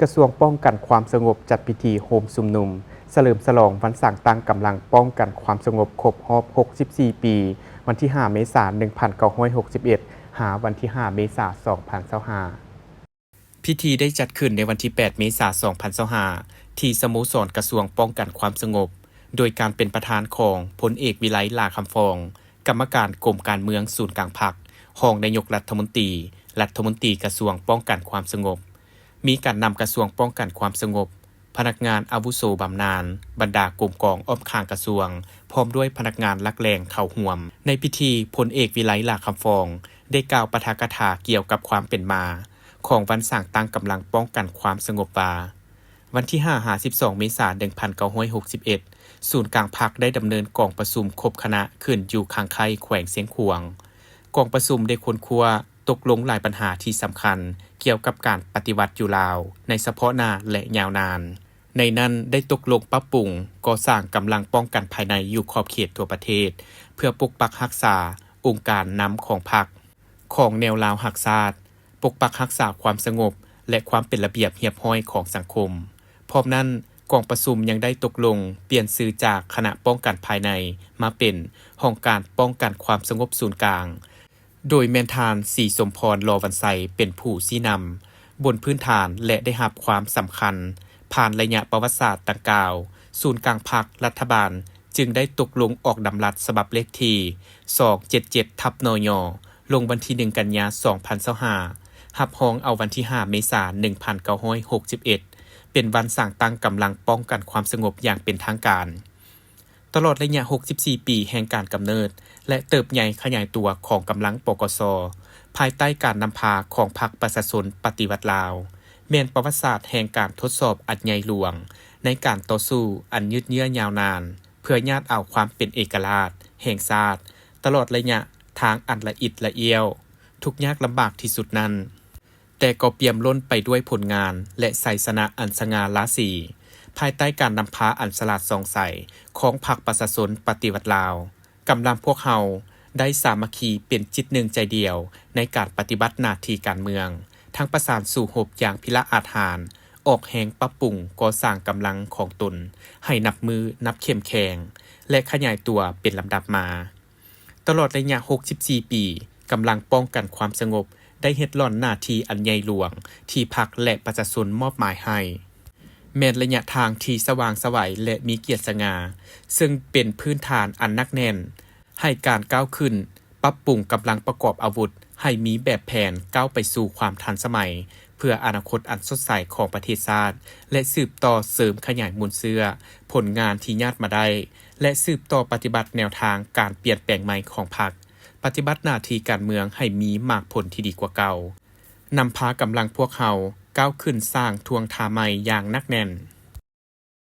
ກະຊວງປ້ອງກັນຄວາມສະຫງົບຈັດພິທີໂຮມຊຸມນຸມສະເຫຼີມສະຫຼອງວັນສ້າງຕັ້ງກຳລັງປ້ອງກັນຄວາມສະຫງົບຄົບຮອບຫົກສິບສີ່ປີ, ວັນທີຫ້າ ເມສາ ໜຶ່ງພັນເກົ້າຮ້ອຍຫົກສິບເອັດ ຫາວັນທີຫ້າ ເມສາ ສອງພັນຊາວຫ້າ. ພິທີໄດ້ຈັດຂຶ້ນໃນວັນທີແປດ ເມສາ ສອງພັນຊາວຫ້າ ທີ່ສະໂມສອນກະຊວງປ້ອງກັນຄວາມສະຫງົບ, ໂດຍການເປັນປະທານຂອງພົນເອກ ວິໄລ ຫຼ້າຄຳຟອງ, ກຳມະການກົມການເມືອງສູນກາງພັກ, ຮອງນາຍົກລັດຖະມົນຕີ, ລັດຖະມົນຕີກະຊວງປ້ອງກັນຄວາມສະຫງົບ, ມີການນຳກະຊວງປ້ອງກັນຄວາມສະຫງົບ, ພະນັກງານອາວຸໂສບຳນານ, ບັນດາກົມກອງອ້ອມຂ້າງກະຊວງ, ພ້ອມດ້ວຍພະນັກງານຫຼັກແຫຼ່ງເຂົ້າຮ່ວມ. ໃນພິທີ, ພົນເອກ ວິໄລ ຫຼ້າຄຳຟອງ ໄດ້ກ່າວປາຖະກະຖາກ່ຽວກັບຄວາມເປັນມາຂອງວັນສ້າງຕັ້ງກຳລັງປ້ອງກັນຄວາມສະຫງົບວ່າ, ວັນທີຫ້າ ຫາ ສິບສອງ ເມສາ ໜຶ່ງພັນເກົ້າຮ້ອຍຫົກສິບເອັດ ສູນກາງພັກໄດ້ດຳເນີນກອງປະຊຸມຄົບຄະນະຂຶ້ນຢູ່ຄັງໄຄ ແຂວງຊຽງຂວາງ. ກອງປະຊຸມໄດ້ຄົ້ນຄວ້າຕົກລົງຫຼາຍບັນຫາທີ່ສຳຄັນກ່ຽວກັບການປະຕິວັດຢູ່ລາວໃນສະເພາະໜ້າ ແລະ ຍາວນານ. ໃນນັ້ນໄດ້ຕົກລົງປັບປຸງກໍ່ສ້າງກຳລັງປ້ອງກັນພາຍໃນຢູ່ຂອບເຂດທົ່ວປະເທດ ເພື່ອປົກປັກຮັກສາອົງການນຳຂອງພັກ, ຂອງແນວລາວຮັກຊາດ, ປົກປັກຮັກສາຄວາມສະຫງົບ ແລະ ຄວາມເປັນລະບຽບຮຽບຮ້ອຍຂອງສັງຄົມ. ພ້ອມນັ້ນ, ກອງປະຊຸມຍັງໄດ້ຕົກລົງປ່ຽນຊື່ຈາກຄະນະປ້ອງກັນພາຍໃນ ມາເປັນຫ້ອງການປ້ອງກັນຄວາມສະຫງົບສູນກາງ, ໂດຍແມ່ນທ່ານ ສີສົມພອນ ຫຼໍ່ວັນໄຊ ເປັນຜູ້ຊີ້ນຳ. ບົນພື້ນຖານ ແລະ ໄດ້ຮັບຄວາມສຳຄັນຜ່ານໄລຍະປະຫວັດສາດດັ່ງກ່າວ, ສູນກາງພັກ, ລັດຖະບານ ຈຶ່ງໄດ້ຕົກລົງອອກດຳລັດສະບັບເລກທີສອງເຈັດເຈັດ ທັບ ນຍ ລົງວັນທີໜຶ່ງ ກັນຍາ ສອງພັນຊາວຫ້າ ຮັບຮອງເອົາວັນທີຫ້າ ເມສາ ໜຶ່ງພັນເກົ້າຮ້ອຍຫົກສິບເອັດ ເປັນວັນສ້າງຕັ້ງກຳລັງປ້ອງກັນຄວາມສະຫງົບຢ່າງເປັນທາງການ. ຕະຫຼອດໄລຍະຫົກສິບສີ່ປີແຫ່ງການກຳເນີດ ແລະ ເຕີບໃຫຍ່ຂະຫຍາຍຕົວຂອງກຳລັງ ປກສ ພາຍໃຕ້ການນຳພາຂອງພັກປະຊາຊົນປະຕິວັດລາວ, ແມ່ນປະຫວັດສາດແຫ່ງການທົດສອບອັນໃຫຍ່ຫຼວງ ໃນການຕໍ່ສູ້ອັນຍືດເຍື້ອຍາວນານ ເພື່ອຍາດເອົາຄວາມເປັນເອກະລາດແຫ່ງຊາດ ຕະຫຼອດໄລຍະທາງອັນລະອິດລະອ້ຽວ ທຸກຍາກລຳບາກທີ່ສຸດນັ້ນ, ແຕ່ກໍປ່ຽມລົ້ນໄປດ້ວຍຜົນງານ ແລະ ໄຊຊະນະອັນສະຫງ່າລາສີ, ພາຍໃຕ້ການນຳພາອັນສະຫຼາດສ່ອງໃສຂອງພັກປະຊາຊົນປະຕິວັດລາວ. ກຳລັງພວກເຮົາໄດ້ສາມັກຄີເປັນຈິດໜຶ່ງໃຈດຽວໃນການປະຕິບັດໜ້າທີ່ການເມືອງ, ທັງປະສານສູ້ຮົບຢ່າງພິລະອາດຫານ, ອອກແຮງປັບປຸງກໍ່ສ້າງກຳລັງຂອງຕົນໃຫ້ນັບມື້ນັບເຂັ້ມແຂງ ແລະ ຂະຫຍາຍຕົວເປັນລຳດັບມາ. ຕະຫຼອດໄລຍະຫົກສິບສີ່ປີ, ກຳລັງປ້ອງກັນຄວາມສະຫງົບ ໄດ້ເຮັດຫຼ້ອນໜ້າທີ່ອັນໃຫຍ່ຫຼວງທີ່ພັກ ແລະ ປະຊາຊົນມອບໝາຍໃຫ້, ແມ່ນໄລຍະທາງທີ່ສະຫວ່າງໄສວ ແລະ ມີກຽດສະຫງ່າ, ເຊິ່ງເປັນພື້ນຖານອັນໜັກແໜ້ນໃຫ້ການກ້າວຂຶ້ນປັບປຸງກຳລັງປະກອບອາວຸດໃຫ້ມີແບບແຜນກ້າວໄປສູ່ຄວາມທັນສະໄໝ ເພື່ອອະນາຄົດອັນສົດໃສຂອງປະເທດຊາດ ແລະ ສືບຕໍ່ເສີມຂະຫຍາຍມູນເຊື້ອຜົນງານທີ່ຍາດມາໄດ້ ແລະ ສືບຕໍ່ປະຕິບັດແນວທາງການປ່ຽນແປງໃໝ່ຂອງພັກ, ປະຕິບັດໜ້າທີ່ການເມືອງໃຫ້ມີໝາກຜົນທີ່ດີກວ່າເກົ່າ, ນຳພາກຳລັງພວກເຮົາກ້າວຂຶ້ນສ້າງທ່ວງທ່າໃໝ່ຢ່າງໜັກແໜ້ນ.